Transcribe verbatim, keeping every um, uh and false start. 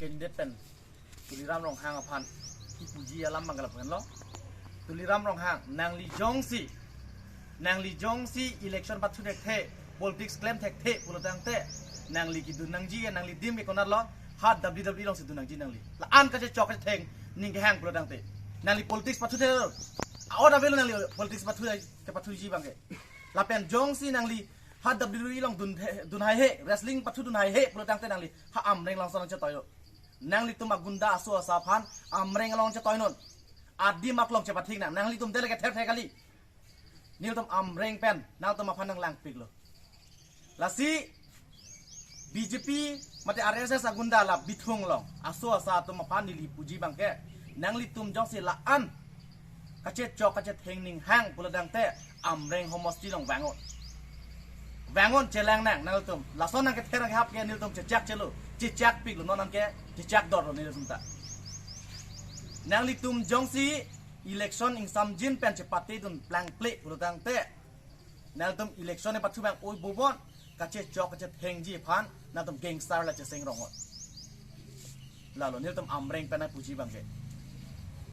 Candidate pen Tuliram Ronghang aphan kipuji alam abang ke lapu henlo. Tuliram Ronghang, nangli jongsi, nangli jongsi election pathu thekthe, politics klem thekthe pulo tangte, nangli kedun nangji, nangli adim ke konatlo, ha W W E alongsi dun nangji nangli. La-an kachechok kachetheng ning kehang pulo tangte, nangli politics pathu thekthe, a-ot avelo nangli politics pathu, kepathuji abang ke. Lapen jongsi nangli ha W W E along dun the, dun haihe, wrestling pathu dun haihe pulo tangte nangli ha Amreng alongsi chetoilo. Nanglitum agunda aso asa aphan Amreng along chetoinon. Adim aklong chepathik nang. Nanglitum dele kether the kali. Nelitum Amreng pen nangtum aphan nanglangpiklo. Lasi B J P mate R S S agunda la bithung along aso asa atum aphan neli puji abang ke, nanglitum jongsi la-an kachechok kachetheng ning hang pulo tangte, Amreng homosti along vang-o, vang-o, chelang nang nangtum. Lason nang kether nang kehap ke nelitum chechak chelo, chechakpiklo, non nangke chechak dorlo nelitum ta. Nanglitum jongsi election ingsamjin pen chepate dun plangple pulo tangte, nangtum election e pathu abang oi bobon, kachechok kachethengji aphan nangtum gangster la cheseng rong-o. Lalo nelitum Amreng pen nangpuji abang ke.